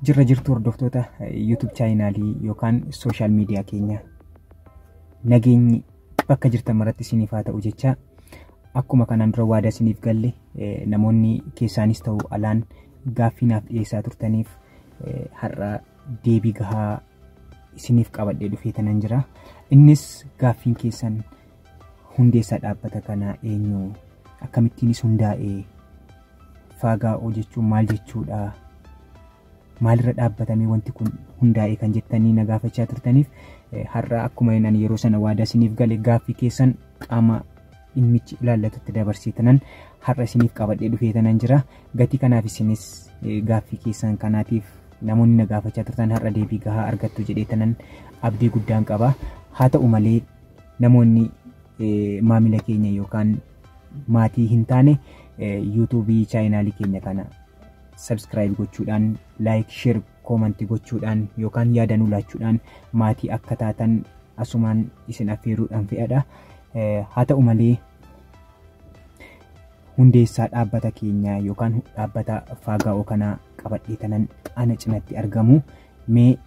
Jirra jirtu hordoftoota YouTube chaanaalii yookaan social media keenya, nageenyi bakka jirtan maratti isiniif haa ta'u jecha, akkuma kanaan dura waadaa isiniif galle, namoonni keessaanis ta'u alaan gaaffii naaf dhiyeessaa turtaniif har'a deebii gahaa isiniif qabadhee dhufee tanan jira. Innis gaaffiin keessan hundeessaa dhaabbata kanaa eenyu, akkamittiinis hundaa'ee, Faagaa'oo jechuun maal jechuudha, maalirra dhaabbatamee wanti kun hundaa'e kan jettanii na gaafachaa turtaniif, har'a akkuma ani yeroo sana waadaa isiniif gale gaaffii keessan qaama dhimmichi ilaallatutti dabarsitanan har'a isiniif qabadhee dhufee tanan jira. Gatii kanaaf isinis gaaffii keessan kanaatiif namoonni na gaafachaa turtan har'a deebii gahaa argattu jedhee tanan abdii guddaan qaba. Haa ta'u malee, namoonni maamila keenya yookaan maatii hin taane YouTube chaanaalii keenya kana subscribe gochuudhaan, like, share, comment gochuudhaan yookaan yaada nu laachuudhaan maatii akka taatan asumaan isin affeeruudhaan fe'adha. Haa ta'u malee, hundeessaa dhaabbata keenyaa yookaan dhaabbata Faagaa'oo kanaa qabadhee tanan ana cinatti argamu. Mee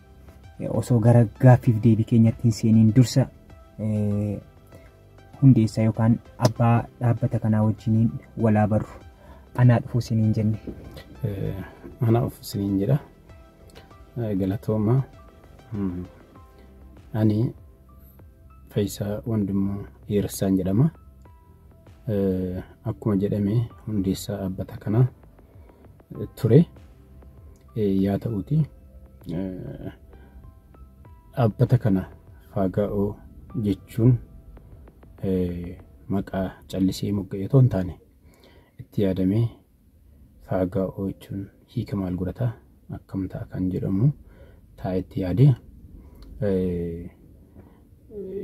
osoo gara gaaffiif deebii keenyatti hin seeniin dursa hundeessaa yookaan abbaa dhaabbata kanaa wajjiniin walaa barru. Anaa dhufuu isiniin jenne. Anaa dhufu isiniin jedha. Galatooma. Ani Faayisaa Wandimmoo Dheeressaan jedhama. Akkuma jedhame hundeessaa dhaabbata kanaa ture. Yaa ta'uuti dhaabbata kana Faagaa'oo jechuun maqaa callisee mogga'e otoo hin taane, itti yaadamee Faagaa'oo jechuun hiika maal godhata, akkam ta'a kan jedhamu taa'ee itti yaadee,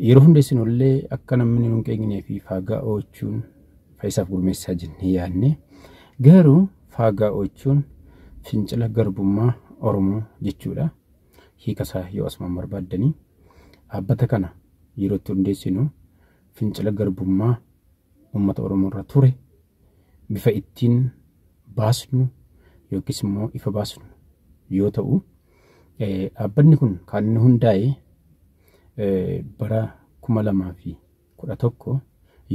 yeroo hundeessinu illee akka namni nu hin qeeqnee fi Faagaa'oo jechuun Faayisaaf Gurmeessaa jennee yaadne, garuu Faagaa'oo jechuun fincila garbummaa Oromoo jechuudha. Hiika isaa yoo asumaan barbaaddanii, dhaabbata kana yeroo itti hundeessinu fincila garbummaa uummata Oromoo irra ture bifa ittiin baasnu yookiis immoo ifa baasnu yoo ta'u, dhaabbanni kun kan inni hundaa'e bara 2011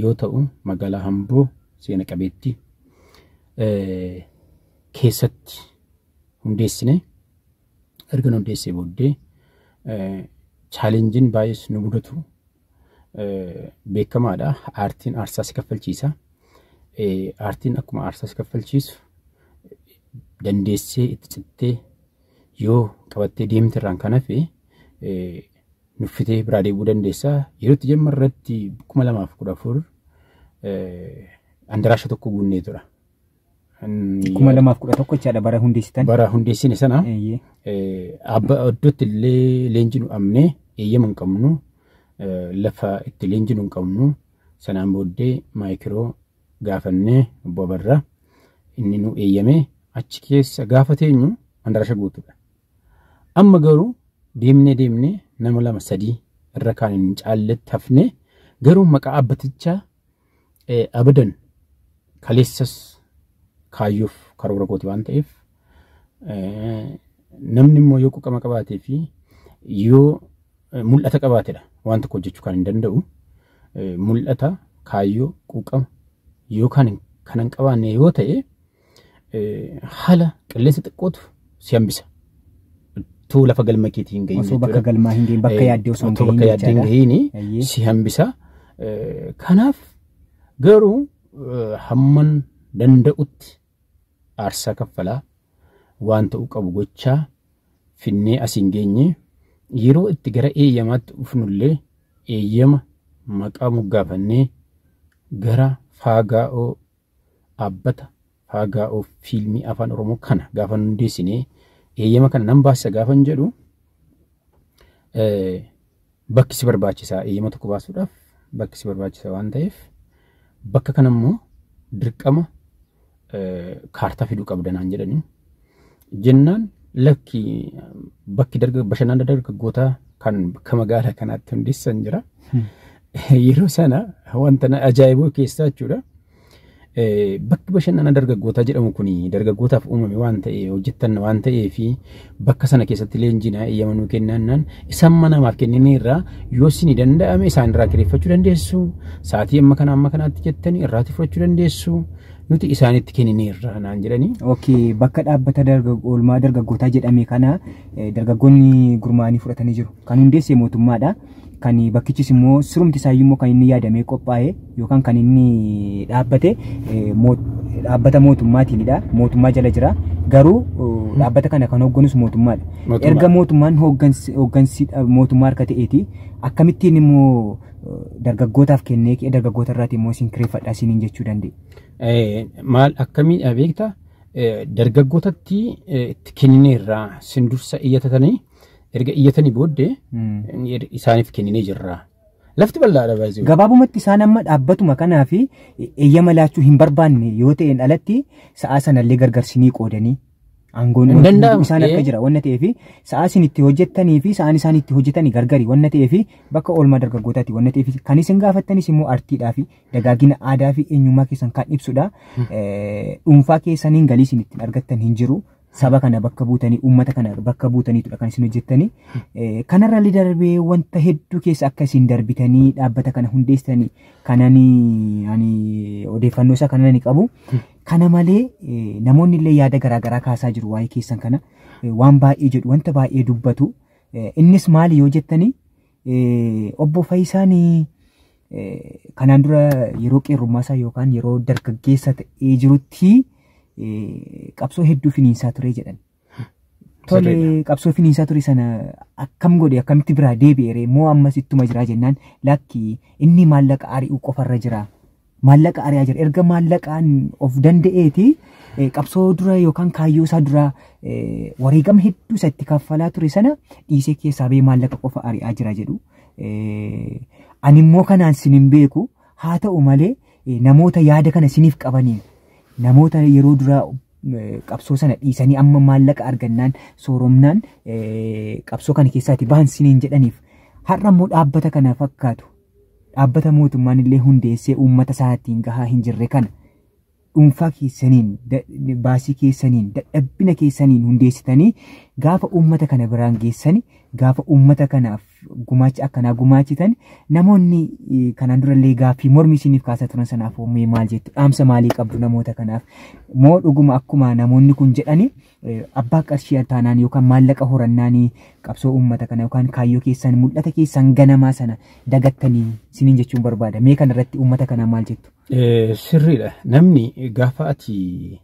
yoo ta'u, magaalaa Amboo seena qabeettii keessatti hundeessine. Erga hundeessee booddee challengeiin baay'ees nu mudatu beekamaadha. Aartiin aarsaa si kaffalchiisa. Aartiin akkuma aarsaa si kaffalchiisu, dandeessee itti cittee yoo qabattee deemte irraan kan hafe nuffitee biraa deebi'uu dandeessa. Yeroo itti jalqabne 2014 andaraasha tokko guunnee tura. 2011 jechaadha bara hundeessitan. Bara hundeessine sana iddootti illee leenjii nu dhabnee, eeyyama hin qabnu, lafa itti leenjii nu hin qabnu. Sanaan booddee maayikiroo gaafannee, obbo Abarraa inni nu eeyyamee achi keessa gaafa teenyu andaraasha guutuudha. Amma garuu deemnee deemnee nama lama sadii irra kaan hin caalletti hafnee, garuu maqaa dhaabbatichaa abadan kaleessas kaayyoof karoora kooti waan ta'eef, namni immoo yoo quuqama qabaatee fi yoo mul'ata qabaatedha waan tokko hojjechuu kan hin danda'u. Mul'ata, kaayyoo, quuqama yoo kan hin qabaanne yoo ta'e, haala qilleensa xiqqootu si hambisa. Utuu lafa galma keetii hin gahin. Osoo bakka galmaa hin gahin, bakka yaaddee osoo hin gahin. Bakka yaaddee hin gahin si hambisa. Kanaaf garuu hamman danda'utti aarsaa kaffalaa, waan ta'uu qabu gochaa finnee asiin geenye. Yeroo itti gara eeyyamaatti dhufnullee eeyyama maqaa moggaafannee gara Faagaa'oo, dhaabbata Faagaa'oo fiilmii afaan Oromoo kana gaafa hundeessinee, eeyyama kana nan baasisa gaafan jedhu, bakki si barbaachisaa, eeyyama tokko baasuudhaaf bakki si barbaachisa waan ta'eef, bakka kana immoo dirqama kaartaa fiduu qabda naan jedhanii jennaan, lakki, bakki bashannana dargaggootaa kan bakka magaalaa kanaatti hundeessan jira. Yeroo sana wanta na ajaa'ibuu keessaa jechuudha. Bakki bashannana dargaggootaa jedhamu kun dargaggootaaf uumame waan ta'e hojjettan waan ta'ee fi bakka sana keessatti leenjina eeyyama nuu kennannaan isaan mana namaaf kennineerraa yoo isin danda'ame isaan irraa kireeffachuu dandeessu, sa'aatii amma kana amma kanaatti jettanii irraati fudhachuu dandeessu, nuti isaanitti kennineerra naan jedhanii. Okay, bakka dhaabbata oolmaa dargaggootaa jedhame kana dargaggoonni gurmaa'anii fudhatanii jiru. Kan hundeesse mootummaadha. Kan bakkichis immoo sirumti isaayyuu immoo kan inni yaadamee qophaa'e yookaan kan inni dhaabbate dhaabbata mootummaatiinidha. Mootummaa jala jira. Garuu dhaabbata kana kan hoogganus mootummaadha. Erga mootummaan hooggansi mootummaa harka ta'eeti akkamittiin immoo dargaggootaaf kennee dargaggoota irraati immoo isin kireeffadhaa isiniin jechuu danda'e? Maal akkamiidha beektaa? Dargaggootatti itti kennineerraa sin dursa iyyatatanii erga iyyatanii booddee isaaniif kenninee jirra. Lafti bal'aadha baay'ee. Gabaabumatti isaan amma dhaabbatuma kanaa fi eeyyama laachuu hin barbaanne yoo ta'een alatti sa'aa sanallee gargarsinii qoodanii aangoon isaan akka jira wanna ta'eef sa'aa isin itti hojjettanii fi sa'aan isaan itti hojjetanii gargari wanna ta'eef bakka oolmaa dargaggootaati wanna ta'eef kan isin gaafattanis immoo artiidhaa fi dagaagina aadaa fi eenyummaa keessan kan ibsudha. Dhuunfaa keessaniin galii isin ittiin argattan hin jiru. Saba kana bakka buutanii uummata kana bakka buutaniitudha kan isin hojjettanii. Kanarra illee darbee wanta hedduu keessa akka isin darbitanii dhaabbata kana hundeessitanii kanani ani odeeffannoo isaa kanani qabu. Kana malee namoonni illee yaada garaagaraa kaasaa jiru waa'ee keessan kana waan baay'ee jedhu wanta baay'ee dubbatu. Innis maali yoo jettanii obbo Fayyisaan kanaan dura yeroo qeerrummaa isaa yookaan yeroo dargaggeessa ta'ee jirutti qabsoo hedduu finiinsaa ture jedhan. Tole qabsoo finiinsaa ture sana akkam godhe akkamitti biraa deebi'eere moo ammas ittuma jiraa jennaan lakki inni maallaqa ari'uu qofarra jira. Maallaqa ari'aa jira. Erga maallaqaan of danda'eeti qabsoo dura yookaan kaayyoo isaa dura wareegama hedduu isa itti kaffalaa ture sana dhiisee keessaa ba'ee maallaqa qofa ari'aa jira jedhu. Ani immoo kanaan sin hin beeku haa ta'u malee namoota yaada kana siniif qabaniin namoota yeroo duraa qabsoo sana dhiisanii amma maallaqa argannaan sooromnaan qabsoo kana keessaati bahan siniin jedhaniif har'a immoo dhaabbata kana fakkaatu dhaabbata mootummaan illee hundeessee uummata isaatiin gahaa hin jirre kana dhuunfaa keessaniin baasii keessaniin dadhabbina keessaniin hundeessitanii gaafa uummata kana biraan geessani gaafa uummata kanaaf gumaacha akkanaa gumaachitan namoonni kanaan durallee gaaffii mormii isiniif kaasaa turan sanaaf mee maal jettu dhaamsa maalii qabdu namoota kanaaf moo dhuguma akkuma namoonni kun jedhani abbaa qarshii taanaan yookaan maallaqa horannaanii qabsoo uummata kana yookaan kaayyoo keessan mul'ata keessan ganamaa sana dagattanii isiniin jechuun barbaada mee kanarratti uummata kanaa maal jettu? Sirriidha. Namni gaafa ati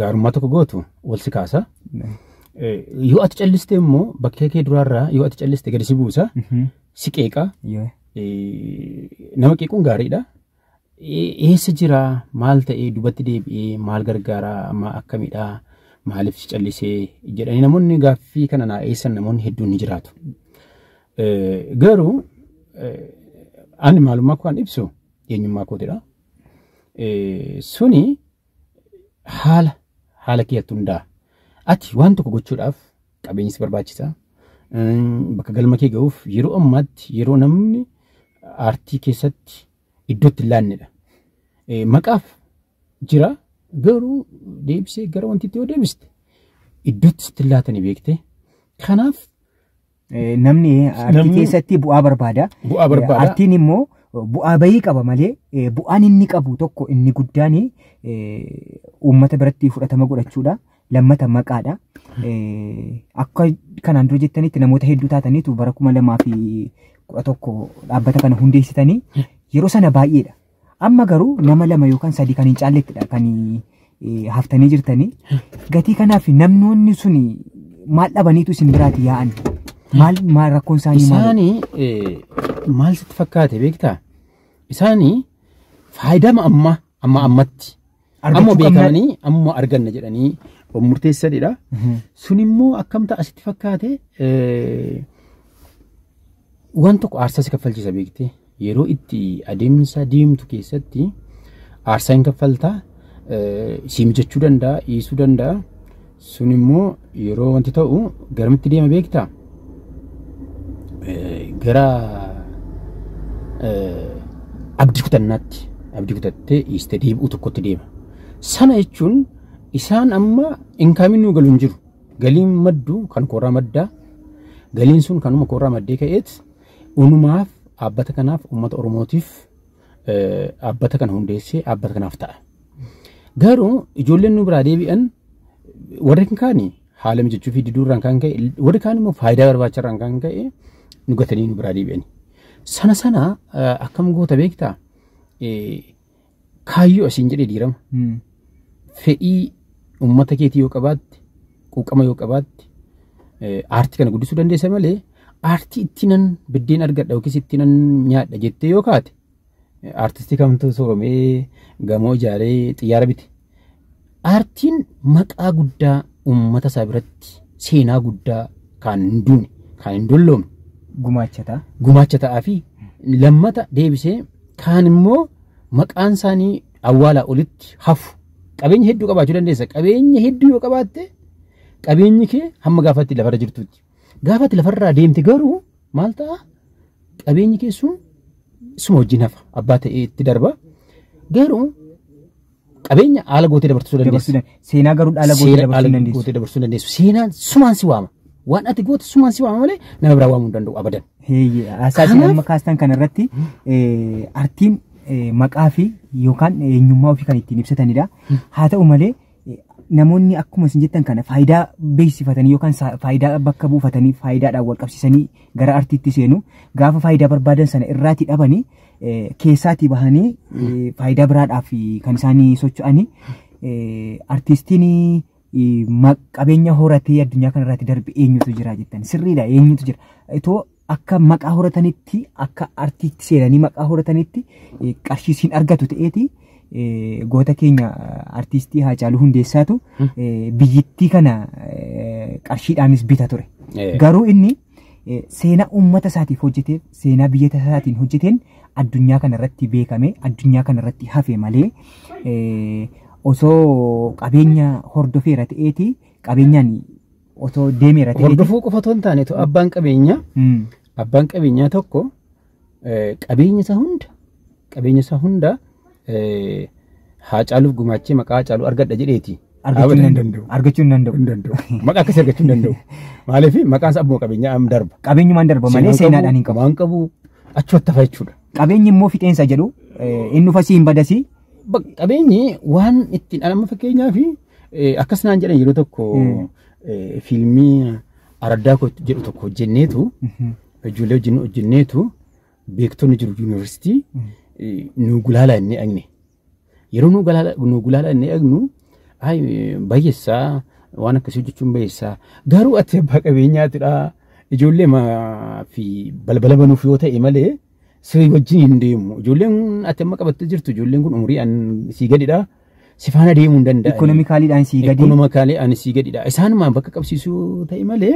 gaarummaa tokko gootu wal si kaasa. Yoo ati calliste immoo bakkee kee duraarraa yoo ati calliste gadi si buusa, si qeeqa. Nama qeequun gaariidha. Eessa jira maal ta'ee duubatti deebi'ee maal gargaaraa amma akkamidha maaliif si callisee jedhanii namoonni gaaffii kana naa eessan namoonni hedduun ni jiraatu. Garuu ani maalummaa koo kan ibsu eenyummaa kootidha. Suni haala keetti hundaa'a. Ati waan tokko gochuudhaaf qabeenyi si barbaachisa. Bakka galma kee ga'uuf yeroo ammaatti yeroo namni aartii keessatti iddoo itti hin laannedha. Maqaaf jira garuu deebisee gara wantiitti yoo deebiste iddootti sitti hin laatanii beekte. Kanaaf namni aartii keessatti bu'aa barbaada. Bu'aa barbaada. Aartiin immoo bu'aa bayii qaba malee bu'aan inni qabu tokko inni guddaan uummata biratti fudhatama godhachuudha. Lammata maqaadha. Akka kanaan dura jettanitti namoota hedduu taataniitu bara 2011 dhaabbata kana hundeessitanii yeroo sana baay'eedha. Amma garuu nama lama yookaan sadii kan hin caallettidha kan haftanii jirtanii. Gatii kanaaf namoonni sun maal dhabaniitu isin biraati yaa'an? Maal rakkoon isaanii maal? Isaanii maal sitti fakkaate beektaa? Isaanii faayidaa amma ammatti amma beekamanii amma arganna jedhanii murteessanidha. Sun immoo akkam ta'a sitti fakkaate waan tokko aarsaa si kaffalchiisa beektee yeroo itti adeemsa deemtu keessatti aarsaa hin kaffaltaa si mijachuu danda'a dhiisuu danda'a. Sun immoo yeroo wanti ta'u garamitti deema beektaa? Gara abdii kutannaatti. Abdii kutattee dhiistee deebi'uu tokkotti deema. Sana jechuun isaan amma inkaamiin nuu galu hin jiru. Galiin maddu kan koorraa maddaa. Galiin sun kanuma koorraa maddee ka'eet unumaaf dhaabbata kanaaf uummata Oromootiif dhaabbata kana hundeessee dhaabbata kanaaf ta'a. Garuu ijoolleen nu biraa deebi'an warri kaanii haala mijachuu fi diduurraan kan ka'e warri kaan immoo faayidaa barbaacharraan kan ka'e nu gatanii nu biraa deebi'ani. Sana akkam goota beektaa? Kaayyoo asiin jedhee diirama. Fedhii uummata keetii yoo qabaatte, quuqama yoo qabaatte, aartii kana guddisuu dandeessa malee aartii ittiinan biddeen argadha yookiis ittiinan nyaadha jettee yoo kaate aartistii kamtu sooromee gamoo ijaaree xiyyaara bite. Aartiin maqaa guddaa uummata isaa biratti seenaa guddaa kan hin duune, kan hin dulloomne. Gumaacha ta'a. Gumaacha ta'aa fi lammata deebisee kaan immoo maqaan isaanii awwaalaa olitti hafu. Qabeenya hedduu qabaachuu dandeessa. Qabeenya hedduu yoo qabaatte qabeenyi kee hamma gaafatti lafarra jirtutti. Gaafatti lafarraa deemte garuu maal ta'a? Qabeenyi kee sun suma wajjin hafa. Abbaa ta'ee itti darba. Garuu qabeenya haala gootee dabarsuu dandeessa. Seenaa garuu dhaala gootee dabarsuu dandeessu. Seenaan sumaan si waama. Waan ati goote sumaan si waama malee nama biraa waamuu hin danda'u abadan. Asaasiin amma kaastan kanarratti artiin maqaa fi yookaan eenyummaa ofii kan ittiin ibsatanidha. Haa ta'u malee namoonni akkuma isin jettan kana faayidaa beeksifatanii yookaan faayidaa bakka buufatanii faayidaadhaan wal qabsiisanii gara artiitti seenu gaafa faayidaa barbaadan sana irraatii dhabanii keessaatii bahanii faayidaa biraadhaaf kan isaanii socho'anii artiistiin qabeenya horatee addunyaa kanarratti darbe eenyutu jira jettan sirriidha eenyutu jira itoo akka maqaa horatanitti akka artiitti seenanii maqaa horatanitti qarshii siin argatu ta'eeti goota keenya artiistii Haacaaluu Hundeessaatu biyyittii kana qarshiidhaanis bita ture. Garuu inni seenaa uummata isaatiif hojjeteef seenaa biyya isaatiin hojjeteen addunyaa kanarratti beekame addunyaa kanarratti hafe malee osoo qabeenya hordofeera ta'eeti qabeenyaan otoo deemeera ta'eeti. Hordofuu qofa otoo hin taane abbaan qabeenyaa abbaan qabeenyaa tokko qabeenya isaa hunda Haacaaluuf gumaachee maqaa Haacaaluu argadha jedheeti. Argachuu hin danda'u. Maqaa akkasii argachuu hin danda'u. Maaliif maqaan isaa abbuma qabeenyaa am darba. Qabeenyumaan darba malee seenaadhaan hin qabu. Waan qabu achumatti hafa jechuudha. Qabeenyi immoo fixeensa jedhu inni dhufasii hin badasii. Qabeenyi waan ittiin amma fakkeenyaaf akkas naan jedhan yeroo tokko fiilmii Araddaa jedhu tokko hojjenneetu ijoollee wajjin hojjenneetu beektonni jiru yuunivarsiitii nu gulaalaa inni dhaqne. Yeroo nu gulaalaa inni dhaqnu baay'eessaa waan akkasii hojjechuun baay'eessaa garuu ati abbaa qabeenyaatidha ijoollee fi balbala banuuf yoo ta'e malee sirrii wajjin hin deemu. Ijoolleen ati amma qabattee jirtu ijoolleen kun umurii sii gadidha. Si faana deemuu hin danda'an. Ikoonomikaaliidhaan sii gadi. Ikoonomikaaliidhaan sii gadidha. Isaanumaan bakka qabsiisuu ta'e malee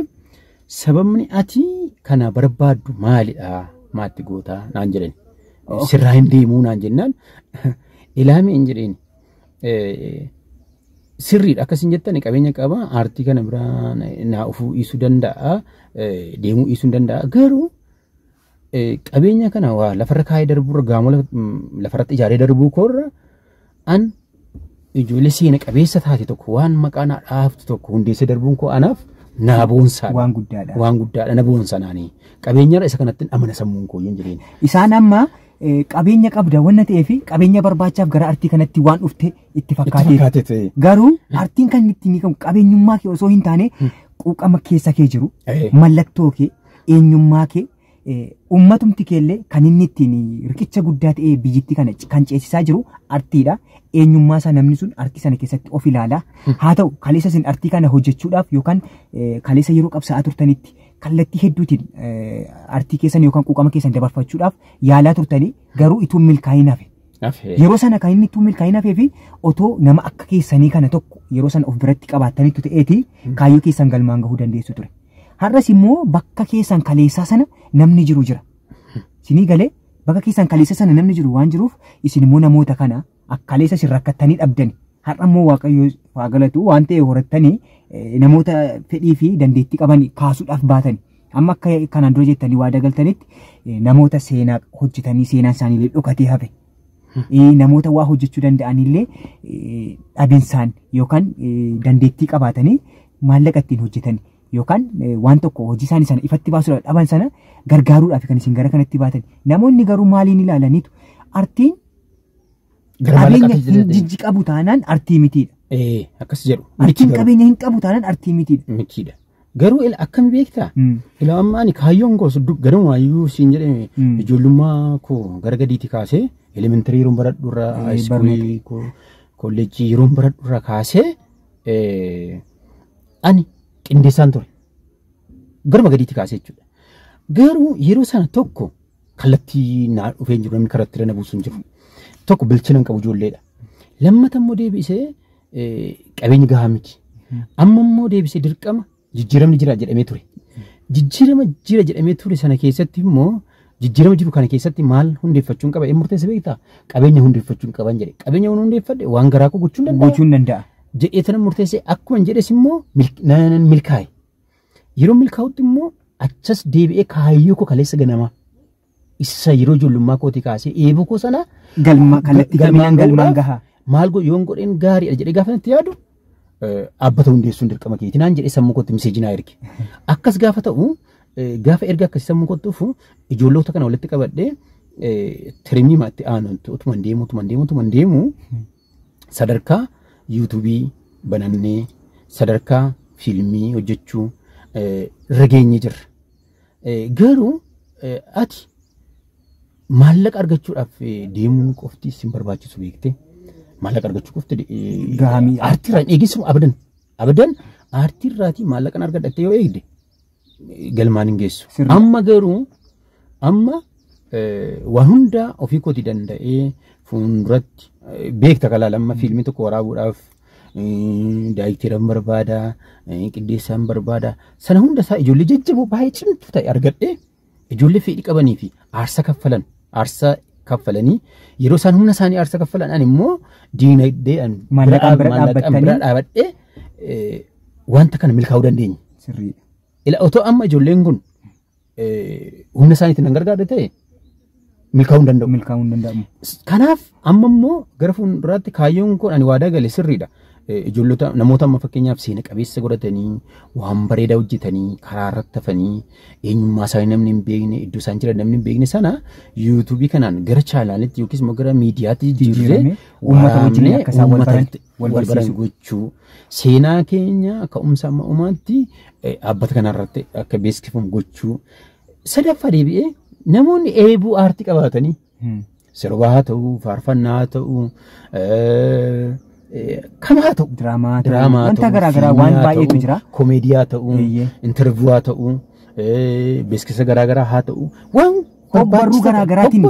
sababni ati kana barbaaddu maalidha maatti gootaa naan jedhani. Sirraa hin deemuu naan jennaan ilaame hin jedheen. Sirriidha akkasin jettan qabeenya qaba aartii kana biraa naa ufuu dhiisuu danda'a deemuu dhiisuu danda'a garuu qabeenya kana waa lafarra kaayee darbuurra gaamoo lafarratti ijaaree darbuu koorra an ijoollee seena qabeessa taate tokko waan maqaa naa dhaaftu tokko hundeessee darbuun koo anaaf naa boonsaadha. Waan guddaadha. Waan guddaadha na boonsa naanii qabeenyarra isa kanatti amana sammuun koo hin jireenya. Isaan amma qabeenya qabda wanna ta'eef qabeenya barbaachaaf gara artii kanatti waan dhufte itti fakkaatee garuu artiin kan ittiin hiikamu qabeenyummaa kee osoo hin taane quuqama keessa kee jiru mallattoo kee eenyummaa kee uummatumti keellee kan inni ittiin riqicha guddaa ta'ee biyyittii kana kan ceesisaa jiru artiidha. Eenyummaa isaa namni sun artii sana keessatti of ilaala. Haa ta'u kaleessa isin artii kana hojjechuudhaaf yookaan kaleessa yeroo qabsaa'aa turtanitti kallattii hedduutiin artii keessan yookaan quuqama keessan dabarfachuudhaaf yaalaa turtanii garuu itoo milkaa'in hafe. Yeroo sana kan inni itoo milkaa'in hafee fi otoo nama akka keessanii kana tokko yeroo sana of biratti qabaattanitti ta'eeti kaayyoo keessan galmaan gahuu dandeessu ture. Har'as immoo bakka keessan kaleessaa sana namni jiru jira. Isinii galee bakka keessan kaleessa sana namni jiru waan jiruuf isin immoo namoota kana akka kaleessa isin rakkattanii dhabdani. Har'a immoo Waaqayyo haa galatu waan ta'e horattanii namoota fedhii fi dandeettii qaban kaasuudhaaf baatani. Amma akka kanaan dura jettanii waadaa galtanitti namoota seenaa hojjetanii seenaan isaanii dhokatee hafe. Namoota waa hojjechuu danda'anillee dhabinsaan yookaan dandeettii qabaatanii maallaqa ittiin hojjetan yookaan waan tokko hojii isaanii sana ifatti baasuudhaaf dhaban sana gargaaruudhaaf kan isin gara kanatti baatan. Namoonni garuu maaliin ilaalaniitu artiin qabeenya hin jijji qabu taanaan artii mitiidha. Akkas jedhu. Artiin qabeenya hin qabu taanaan artii mitiidha. Mitiidha. Garuu akkam beektaa? Ila amma ani kaayyoon koo ganamaayyuu siin jedhame ijoollummaa koo gara gadiitti kaasee elementarii yeroon baradhu irraa haayiskuulii kolleejjii yeroon baradhu irraa kaasee ani qindeessaan ture. Garuma gadiitti kaasee jechuudha. Garuu yeroo sana tokko kallattii naa dhufee hin jiru, namni karatti na buusu hin jiru. Tokko bilchina hin qabu ijoolleedha. Lammata immoo deebisee qabeenya gahaa miti. Amma immoo deebisee dirqama jijjiiramni jira jedhamee ture. Jijjiirama jira jedhamee ture sana keessatti immoo jijjiirama jiru kana keessatti maal hundeeffachuun qaba? Inni murteessa beektaa? Qabeenya hundeeffachuun qaban jedhe. Qabeenya waan hundeeffadhe waan garaa koo gochuun danda'a. Gochuun danda'a. Jedhee tana murteessee akkuma jedhes immoo milkaa'e. Yeroo milkaa'utti immoo achas deebi'ee kaayyoo koo kaleessa ganamaa. Isa yeroo ijoollummaa kootii kaasee eeboo koo sana galma kallattii galmaan galmaan gaha. Maal yoon godheen gaariidha jedhee gaafa natti yaadu dhaabbata hundeessuun dirqama keeti naan jedhee sammuu kootti miseejii naa erge. Akkas gaafa ta'u gaafa erga akkasii sammuu kootti dhufu ijoollota kana walitti qabadhee tirimii maatti aanu utuma deemu utuma deemu utuma deemu sadarkaa yuutuubii banannee sadarkaa fiilmii hojjechuu irra geenye jirra. Garuu ati maallaqa argachuudhaaf deemuun qofti sin barbaachisu beektee maallaqa argachuu qofti aartiirraa hin eegisimu abadan abadan aartiirraatii maallaqan argadhattee yoo eegde galmaan hin geessu. Amma garuu amma waan hundaa ofii kootii danda'ee fuulduratti beekta kalaa lamma fiilmii tokko waraabuudhaaf daayikteeran barbaada, qindeessaan barbaada. Sana hunda isaa ijoollee jajjaboo baay'ee cimtuu ta'e argadhee ijoollee fedhii qabanii fi aarsaa kaffalan aarsaa kaffalanii yeroo isaan humna isaanii aarsaa kaffalan ani immoo diinagdeedhaan maallaqaan bira dhaabadhee wanta kana milkaa'uu dandeenya. Sirriidha. Ila otoo amma ijoolleen kun humna isaaniitiin nan gargaarre ta'e milkaa'uu hin danda'u. Milkaa'uu hin danda'amu. Kanaaf amma immoo gara fuulduraatti kaayyoon kun ani waadaa gale sirriidha. Ijoollota namoota amma fakkeenyaaf seena qabeessa godhatanii waan bareedaa hojjetanii karaa irratti hafanii eenyummaa isaanii namni hin beekne iddoo isaan jiran namni hin beekne sana yuutuubii kanaan gara chaanaalitti yookiis immoo gara miidiyaatti jijjiirree uummata wajjin akka isaan wal baran gochuu seenaa keenya ka'umsa amma uumaatti dhaabbata kanarratti akka beeksifamu gochuu sadaffaa deebi'ee namoonni eeboo aartii qabaatanii sirbaa haa ta'uu faarfannaa haa ta'uu kam haa ta'u diraamaa wanta garaagaraa waan baay'eetu jira. Komeedii haa ta'u, intarviiyuu haa ta'u, beeksisa garaagaraa haa ta'u, waan barruu garaagaraatiin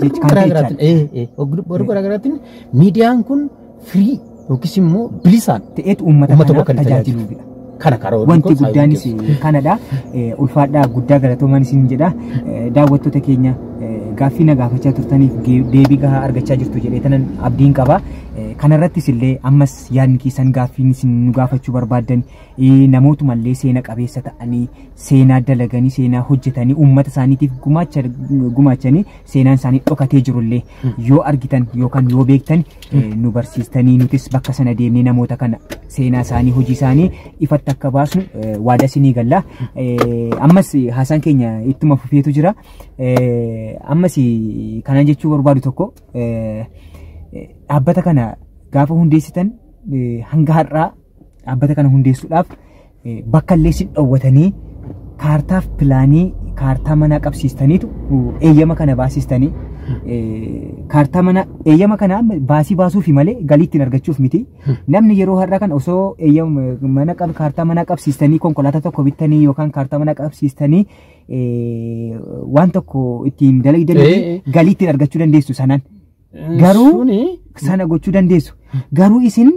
barruu garaagaraatiin miidiyaan kun firii yookiis immoo bilisaan ta'eetu uummata kanaaf tajaajiluufidha. Kana karaa wanti guddaanis kanadha. Ulfaadhaa guddaa galatoomaan isin jedha. Daawwattoota keenya gaaffii na gaafachaa turtaniif deebii gahaa argachaa jirtu jedhee tanan abdiin qaba. Kanarrattis illee ammas yaadni keessan gaaffiin isin nu gaafachuu barbaaddan namootumallee seena qabeessa ta'anii seenaa dalaganii seenaa hojjetanii uummata isaaniitiif gumaachanii seenaan isaanii dhokatee jirullee yoo argitan yookaan yoo beektan nu barsiistanii nutis bakka sana deemnee namoota kana seenaa isaanii hojii isaanii ifatti akka baasnu waadaa isinii galla. Ammas haasaan keenya ittuma fufeetu jira. Ammas kanan jechuu barbaadu tokko dhaabbata kana gaafa hundeessitan hanga har'aa dhaabbata kana hundeessuudhaaf bakka illee isin dhoowwatanii kaartaaf pilaanii kaartaa manaa qabsiistaniitu eeyyama kana baasistanii kaartaa mana eeyyama kana baasii baasuufi malee galii ittiin argachuuf miti. Namni yeroo har'aa kana osoo eeyyama mana kaartaa manaa qabsiistanii konkolaataa tokko bittanii yookaan kaartaa manaa qabsiistanii waan tokko ittiin dalagdanii galii ittiin argachuu dandeessu sanaan. Garuu sana gochuu dandeessu. Garuu isin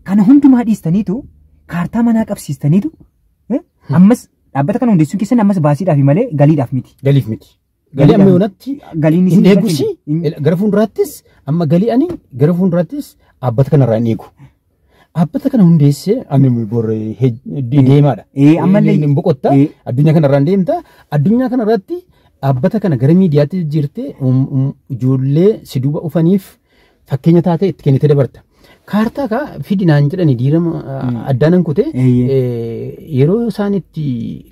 kana hundumaa dhiistaniitu kaartaa manaa qabsiistaniitu ammas dhaabbata kana hundeessuun keessan ammas baasiidhaaf malee galiidhaaf miti. Galiif miti. Galii amma yoonatti galiin isin eegusi gara fuulduraattis amma galii ani gara fuulduraattis dhaabbata kanarraa hin eegu. Dhaabbata kana hundeessee ani bor deemaadha. Ammallee hin boqotta addunyaa kanarraa hin deemta addunyaa kanarratti dhaabbata kana gara miidiyaatti jijjiirtee ijoollee si duuba dhufaniif Fakkeenya taatee itti kennitee dabarta. Kaartaa kaa fidinaan jedhani diirama addaanan kutee yeroo isaan itti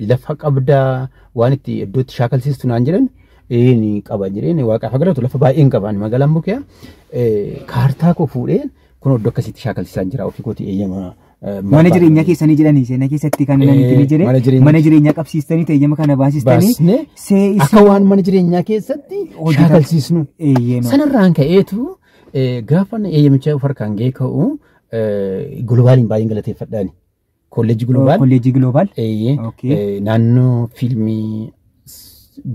lafa qabdaa waan itti iddootti shaakalsiistu naan jedhan ni qaba jedheen waaqaaf agaratu lafa baay'een qabaan magaalaan Bokiyaa kaartaa koo fuudheen kun iddoo akkasitti shaakalsiisaan jira ofii kooti eeyyama. Mana jireenyaa keessanii jedhanii seenaa keessatti kan namni jedhe mana jireenyaa qabsiistanii eeyyama kana baasistanii akka waan mana jireenyaa keessatti shaakalsiisnu. Sanarraan ka'eetu gaafa eeyyamicha of harkaan ga'ee ka'u Globaaliin baay'een galateeffadhaani. Kolleejjii Globaal. Kolleejjii Globaal. Naannoo fiilmii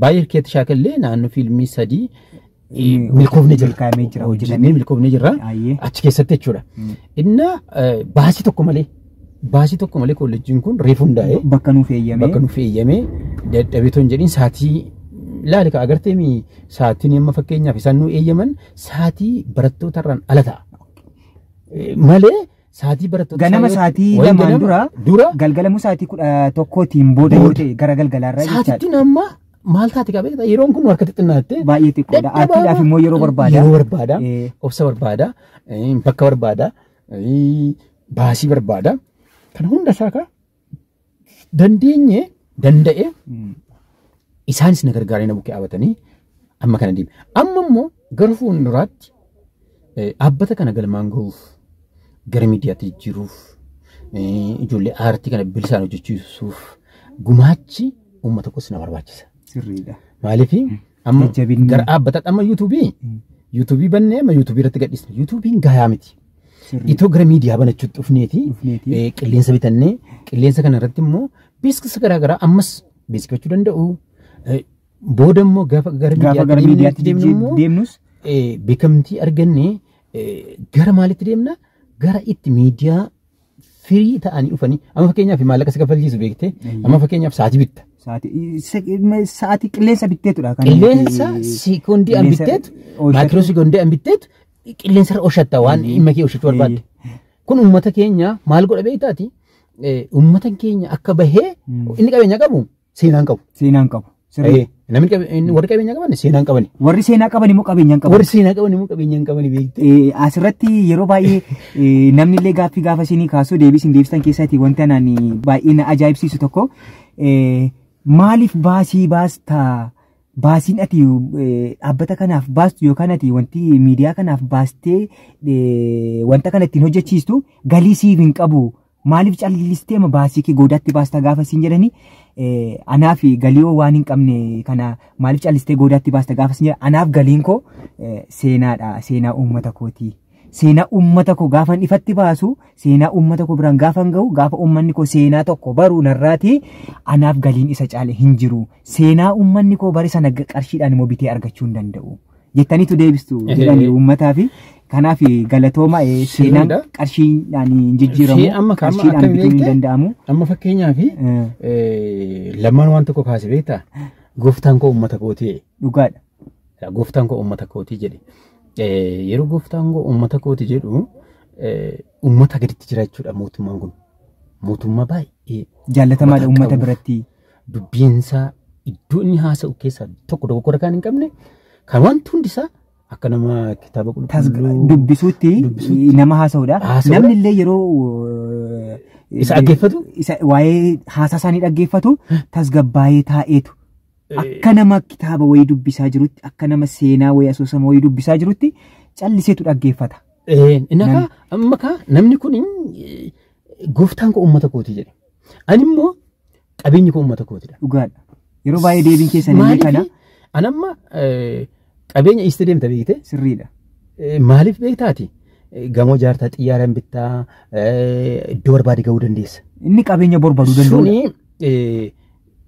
baay'ee keetti shaakallee naannoo fiilmii 3 milkoofnee jirra. Hojjetamee milkoofnee jirra. Achi keessatti jechuudha. Inna baasii tokko malee kolleejjiin kun reefu hundaa'e. Bakka nuuf eeyyamee. Bakka nuuf eeyyamee dadhabee toon jedhiin sa'aatii laali ka agartee sa'aatiin amma fakkeenyaaf isaan nu eeyyaman sa'aatii barattootarraan ala ta'a. Malee sa'aatii barattoota ganama sa'aatii 2 dura galgalamu sa'aatii 11tiin booda yoo ta'e gara galgalaarraa jechaadha. Sa'aatittiin amma maal taate qabee yeroon kun harka xixinaatte baay'ee xiqqoodha. Aartiidhaaf immoo yeroo barbaada. Yeroo barbaada. Obsa barbaada. Bakka barbaada. Baasii barbaada. Kana hunda isaa ka dandeenye danda'e isaanis na gargaaranii na bukkee dhaabatanii amma kana deeme. Amma immoo gara fuulduraatti dhaabbata kana galmaan gahuuf gara miidiyaatti jijjiiruuf ijoollee aartii kana bilisaan hojjechiisuuf gumaachi uummata koos na barbaachisa. Sirriidha. Maaliif amma gara dhaabbataatti amma yuutuubii bannee amma yuutuubii irratti gadhiisna. Yuutuubiin gahaa miti. Itoo gara miidiyaa banachuutti dhufneeti qilleensa bitannee qilleensa kana irratti immoo beeksisa garaagaraa ammas beeksifachuu danda'u. Booda immoo gaafa gara miidiyaatti deemnus beekamtii argannee gara maalitti deemna? Gara itti miidiyaa firii ta'anii dhufanii amma fakkeenyaaf maallaqa si kaffalchiisu beektee amma fakkeenyaaf sa'aatii bitta. Sa'aatii qilleensa bitteetudha. Qilleensa sekoondii an bitteetu maayikiroo sekoondii an bitteetu qilleensa irra ooshatta waan dhimma kee ooshachuu barbaadde. Kun uummata keenya maal godha beektaati? Uummata keenya akka bahee inni qabeenya qabu seenaan qabu. Seenaan qabu. Namni warri qabeenya qaban seenaan qabani. Warri seenaa qaban immoo qabeenya hin qaban. Warri seenaa qaban immoo qabeenya hin qabani beekte. Asirratti yeroo baay'ee namni illee gaaffii gaafa isinii kaasu deebii isin deebistan keessatti wanta anaan baay'ee na ajaa'ibsiisu tokko maaliif baasii baastaa baasiin ati dhaabbata kanaaf baastu yookaan ati wanti miidiyaa kanaaf baastee wanta kana ittiin hojjechiistu galii siif hin qabu. Maaliif callistee ma baasii kee goodaatti baastaa gaafa siin jedhani anaaf galii waan hin qabne kana maaliif callistee goodaatti baasta gaafa siin jedhan anaaf galiin koo seenaadha seenaa uummata kooti. Seenaa uummata koo gaafan ifatti baasu seenaa uummata koo biraan gaafan gahu gaafa uummanni koo seenaa tokko baruu narraati anaaf galiin isa caale hin jiru. Seenaa uummanni koo bare sana qarshiidhaan immoo bitee argachuu hin danda'u. Jettaniitu deebistu jedhani uummataa fi kanaaf galatooma seenaan qarshiidhaan hin jijjiiramu qarshiidhaan bituun hin danda'amu. Amma fakkeenyaaf lamaan waan tokko kaase beektaa gooftaan koo uummata kootii. Dhugaadha. Gooftaan koo uummata kootii jedhe. Yeroo gooftaan koo uummata kooti jedhu uummata gaditti jira jechuudha mootummaan kun. Mootummaa baay'ee jaallatamaadha uummata biratti. Dubbiinsaa iddoo inni haasa'u keessaa tokko dogoggora kan hin qabne kan wanti hundisaa akka nama kitaaba qulqulluu dubbisuutti nama haasa'udha. Namni illee yeroo isa dhaggeeffatu waa'ee haasaa isaanii dhaggeeffatu tasgabbaa'ee taa'eetu. Akka nama kitaaba wayii dubbisaa jirutti akka nama seenaa wayii asoosama wayii dubbisaa jirutti calliseetu dhaggeeffata. Inni amma kaa namni kun gooftaan koo uummata kooti jedhe. Ani immoo qabeenyi koo uummata kootidha. Dhugaadha. Yeroo baay'ee deebiin keessan illee kana. Ani amma qabeenya eessa deemta beekte? Sirriidha. Maaliif beektaati? Gamoo ijaartaa xiyyaaraan bittaa iddoo barbaade gahuu dandeessa. Inni qabeenya barbaaduu danda'udha. Suni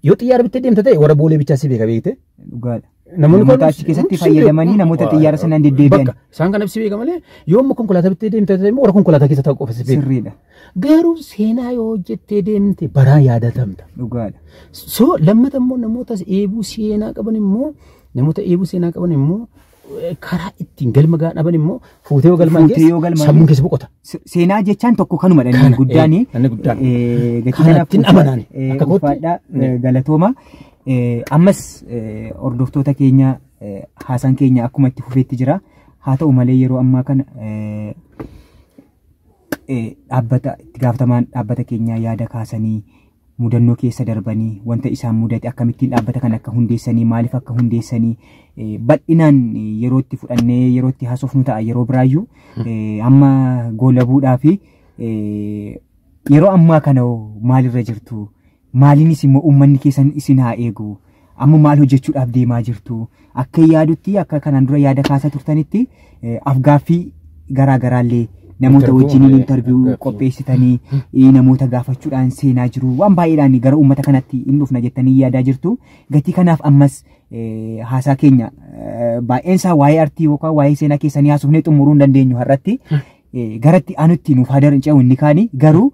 yoo xiyyaara bittee deemta ta'e warra boolee bichaa si beeka beekte. Dhugaadha. Namoota achi keessatti fayyadamanii namoota xiyyaara sanaan deddeebi'an. Isaan kana si beeka malee yoo immoo konkolaataa bittee deemta ta'e immoo warra konkolaataa keessa taa'u qofa si beeka. Sirriidha. Garuu seenaa yoo hojjettee deemte baraan yaadatamta. Dhugaadha. So lammata immoo namoota eebuu seenaa qaban immoo namoota eebuu seenaa qaban immoo karaa ittiin galma gahan dhaban immoo fuutee yoo galmaan geesse sammuun keessa boqota. Seenaa jechaan tokko kanuma dha inni guddaan. Inni guddaan. Kana ittiin amanaan akka kootti. Galatooma. Ammas hordoftoota keenya haasaan keenya akkuma itti fufeetti jira. Haa ta'u malee yeroo ammaa kana dhaabbata itti gaafatamaan dhaabbata keenyaa yaada kaasanii mudannoo keessa darbanii wanta isaan mudate akkamittiin dhaabbata kana akka hundeessanii maaliif akka hundeessanii bal'inaan yeroo itti fudhannee yeroo itti haasofnu ta'a yeroo biraayyuu amma goolabuudhaa fi yeroo ammaa kana maalirra jirtu maaliinis immoo uummanni keessan isin haa eegu amma maal hojjechuudhaaf deemaa jirtu akka yaadutti akka kanaan dura yaada kaasaa turtanitti afgaaffii garaa garaallee namoota wajjiniin intarviiyuu qopheessitanii namoota gaafachuudhaan seenaa jiru waan baay'eedhaan gara uummata kanatti hin dhufna jettanii yaadaa jirtu. Gatii kanaaf ammas haasaa keenya baay'een isaa waa'ee artii yookaan waa'ee seenaa keessanii haasofnee xumuruu hin dandeenyu har'atti garatti aanutti nuuf haa ce'u inni kaani garuu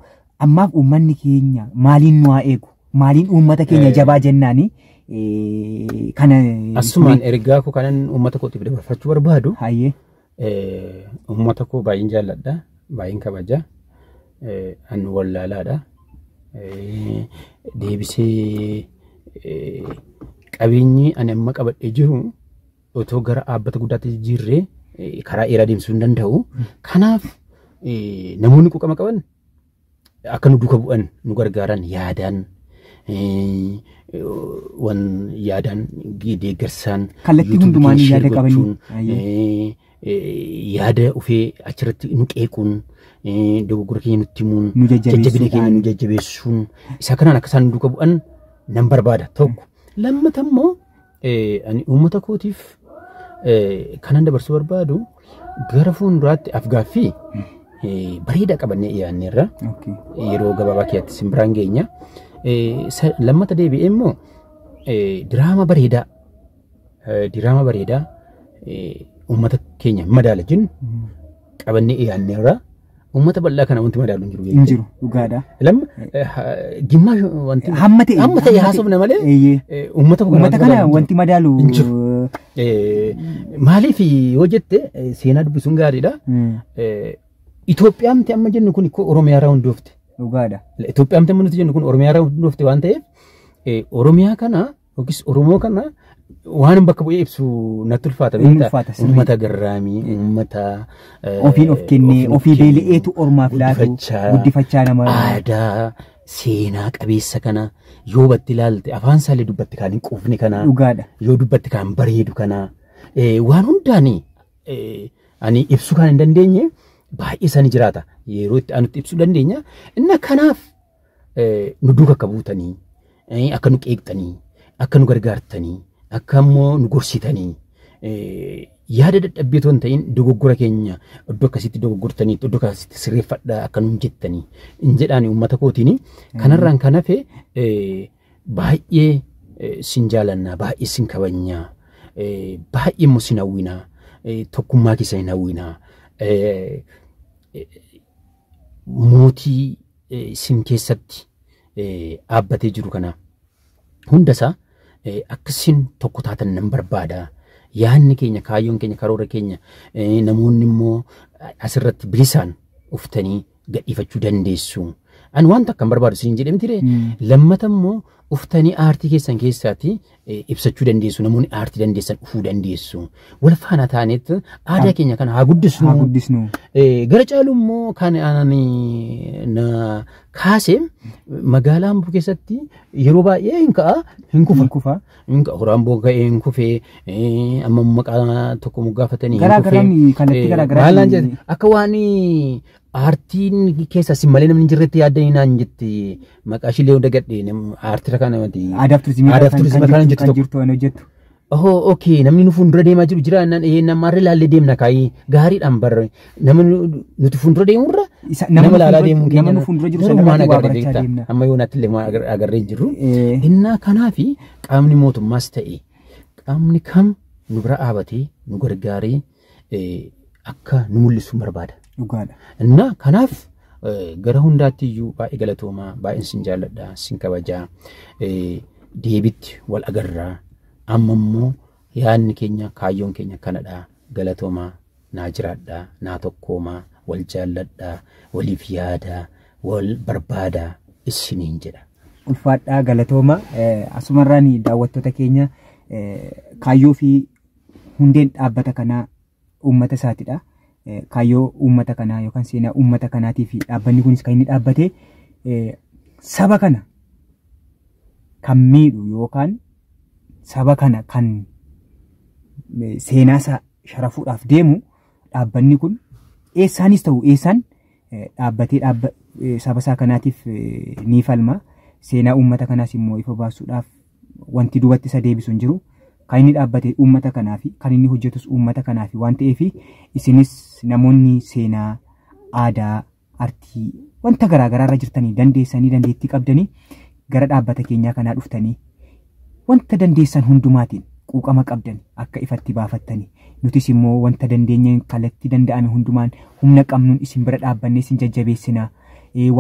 ammaaf uummanni keenya maaliin nu haa eegu maaliin uummata keenya jabaa jennaani kana. Asumaan ergaa koo kanan uummata kootiif dabarfachuu barbaadu. Hayyee. Uummata koo baay'een jaalladha, baay'een kabaja, an wallaalaadha. Deebisee qabeenyi ani amma qabadhee jiru otoo gara dhaabbata guddaatti jijjiirree karaa dheeraa deemsisuu hin danda'u. Kanaaf namoonni quuqama qaban akka nu duuka bu'an nu gargaaran yaadaan wan yaadaan deeggarsaan kallattii hundumaan yaada qabanii yaada ofii achirratti nu qeequun dogoggora keenya nutti himuun jajjabina keenya nu jajjabeessuun isa kanaan akka isaan duuka bu'an nan barbaada tokko. Lammata immoo ani uummata kootiif kanan dabarsuu barbaadu gara fuulduraatti afgaaffii bareedaa qabannee dhiyaanneerra yeroo gabaabaa keessatti simbiraan geenya. Lammata deebi'ee immoo diraama bareedaa uummata keenya madaala jennu qabannee dhiyaanneerra. Uummata bal'aa kana wanti madaalu hin jiru. Hin jiru dhugaadha. Lamma gimmaa wanti hamma ta'e haasofna malee uummata kana wanti madaalu hin jiru. Maaliif yoo jette seenaa dubbisuun gaariidha. Itoophiyaamti amma jennu kun Oromiyaa irraa hundoofte. Dhugaadha. Itoophiyaamti amma nuti jennu kun Oromiyaa irraa hundoofte waan ta'eef Oromiyaa kana yookiis Oromoo kana waan bakka bu'ee ibsu natti ulfaata. Uummata garraamii, uummata ofiin of kennee, ofii beela'eetu ormaaf laatu, guddifachaa nama. Aadaa seenaa qabeessa kana yoo batti ilaalte afaan isaallee dubbatti kan hin quufne kana. Dhugaadha. Yoo dubbatti kan bareedu kana waan hundaani ani ibsuu kan hin dandeenye baay'ee isaanii jiraata. Yeroo itti anutti ibsuu dandeenya. Inna kanaaf nu duuka akka buutanii, akka nu qeeqxanii, akka nu gargaartanii, akka immoo nu gorsitanii yaada dadhabbii otoo hin ta'in dogoggora keenya iddoo akkasitti dogoggortanii iddoo akkasitti sirreeffadhaa akka nuun jettanii hin jedhaan uummata kootiin kanarraan kan hafe baay'ee sin jaalannaa baay'ee sin kabajnaa baay'ee immoo sin hawwinaa tokkummaa keessa hin hawwinaa mootii sin keessatti dhaabbatee jiru kana hundasaa akkasiin tokko taatan nan barbaada. Yaadni keenya, kaayyoon keenya, karoora keenya namoonni immoo asirratti bilisaan uftanii gadhiifachuu dandeessu. Ani wanta akkan barbaadu siin jedhee miti lammata immoo uftanii aartii keessan keessaatti ibsachuu dandeessu. Namoonni aartii dandeessan dhufuu dandeessu. Wal faana taanetti aadaa keenya kana haa guddisnu. Haa guddisnu. Gara caalu immoo kan ani na kaase magaalaa Amboo keessatti yeroo baay'ee hin ka'a hin kufa. Hin ka'a Amboo ka'ee hin kufee amma maqaa tokko moggaafatanii hin kufee. Kallattii garaa garaa. Akka waan aartiin keessa si malee namni hin jirretti yaaddanii naan jetti maqaa ishee illee dagadhe aartira kana miti. Aadaaf turizimii kana kan jirtu waan hojjettu. Oh okay namni nu fuuldura deemaa jiru jira namarra ilaallee deemna kaayii gaariidhaan barre nama nuti fuuldura deemurra nama ilaalaa deemuun keenya nama nu fuuldura jiru sana waan agarree beekta amma yoonaatti illee waan agarree jiru. Innaa kanaafi qaamni mootummaas ta'e qaamni kam nu bira dhaabatee nu gargaaree akka nu mul'isu barbaada. Dhugaadha. Innaa kanaaf gara hundaatti iyyuu baay'ee galatoomaa baay'een sin jaalladha sin kabajaa deebitti wal agarraa amma immoo yaadni keenya kaayyoon keenya kanadha galatoomaa naa jiraadha naa tokkoomaa wal jaalladha waliif yaadaa wal barbaadaa isiniin jedha. Ulfaadhaa galatooma asumarraan daawwattoota keenya kaayyoo fi hundeen dhaabbata kanaa uummata isaatidha. Kaayyoo uummata kanaa yookaan seenaa uummata kanaatii fi dhaabbanni kunis kan inni dhaabbate saba kana kan miidhu yookaan saba kana kan seenaa isaa sharafuudhaaf deemu dhaabbanni kun eessaanis ta'u eessaan dhaabbatee saba isaa kanaatiif ni falma. Seenaa uummata kanaas immoo ifa baasuudhaaf wanti duubatti isa deebisu hin jiru. Kan inni dhaabbate uummata kanaafi kan inni hojjetus uummata kanaafi waan ta'eef isinis namoonni seenaa, aadaa, artii wanta garaagaraa irra jirtanii dandeessanii dandeettii qabdanii gara dhaabbata keenyaa kanaa dhuftanii wanta dandeessan hundumaatiin quuqama qabdan akka ifatti baafattanii nutis immoo wanta dandeenyeen kallattii danda'ame hundumaan humna qabnuun isin bira dhaabbannee isin jajjabeessinaa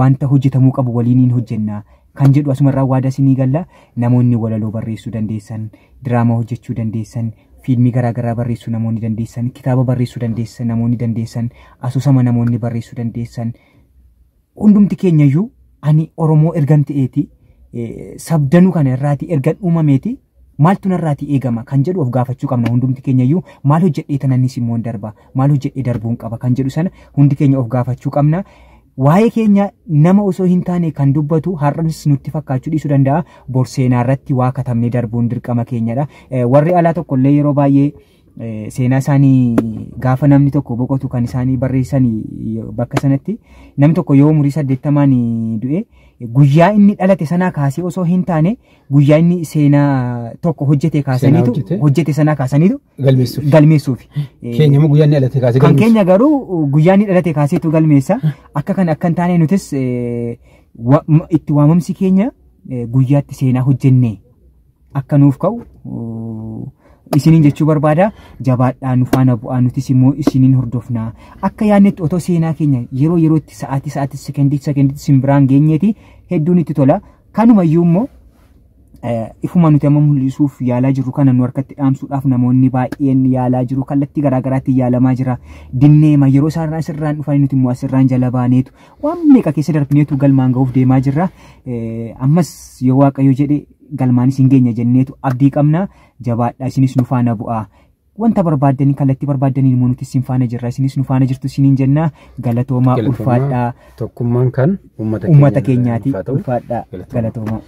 wanta hojjetamuu qabu waliiniin hojjennaa kan jedhu asumarraa waadaa isinii galla. Namoonni walaloo barreessuu dandeessan, diraamaa hojjechuu dandeessan, fiilmii garaagaraa barreessuu namoonni dandeessan, kitaaba barreessuu dandeessan namoonni dandeessan, asoosama namoonni barreessuu dandeessan, hundumti keenyayyuu ani Oromoo ergan ta'eeti sabdanuu kana irraatii ergan uumameeti maaltu narraatii eegama kan jedhu of gaafachuu qabna. Hundumti keenyayyuu maal hojjedhee tanannis immoo darba, maal hojjedhee darbuun qaba kan jedhu sana hundi keenya of gaafachuu qabna. Waa'ee keenya nama osoo hin taane kan dubbatu har'as nutti fakkaachuu dhiisuu danda'a. Bor seenaa irratti waa katabnee darbuun dirqama keenyadha. Warri alaa tokkollee yeroo baay'ee seenaa isaanii gaafa namni tokko boqotu kan isaanii barreessan bakka sanatti namni tokko yoo umurii 80 du'e guyyaa inni dhalate sanaa kaasee osoo hin taane guyyaa inni seenaa tokko hojjete kaasaniitu hojjete sanaa kaasaniitu galmeessuuf. Keenya immoo guyyaa inni dhalate kaasee galmeessu. Kan keenya garuu guyyaa inni dhalate kaaseetu galmeessa. Akka kan akka hin taane nutis itti waamamsi keenya guyyaatti seenaa hojjenne akka nuuf ka'u isiniin jechuu barbaada. Jabaadhaa nu faana bu'aa, nutis immoo isiniin hordofnaa. Akka yaadnetti otoo seenaa keenya yeroo yerootti sa'aatii sa'aatii sekendiitti sekendiitti isin biraan geenyeeti hedduun itti tola. Kanumayyuu immoo ifuma nuti amma mul'isuuf yaalaa jirru kana nu harkatti dhaamsuudhaaf namoonni baay'een yaalaa jiru. Kallattii garaagaraatti yaalamaa jira. Dinneema yeroo isaan asirraan dhufanii nuti immoo asirraan jala baaneetu waan meeqa keessa darbineetu galmaan ga'uuf deemaa jirra. Ammas yoo Waaqayyo jedhe galmaan isin geenya jenneetu abdii qabna. Jabaadhaa isinis nu faana bu'aa. Wanta barbaaddanii kallattii barbaaddanii immoo nuti isin faana jirra. Isinis nu faana jirtu isiniin jenna. Galatoomaa, ulfaadhaa. Tokkummaan kan uummata keenyaati. Ulfaadhaa. Galatoomaa.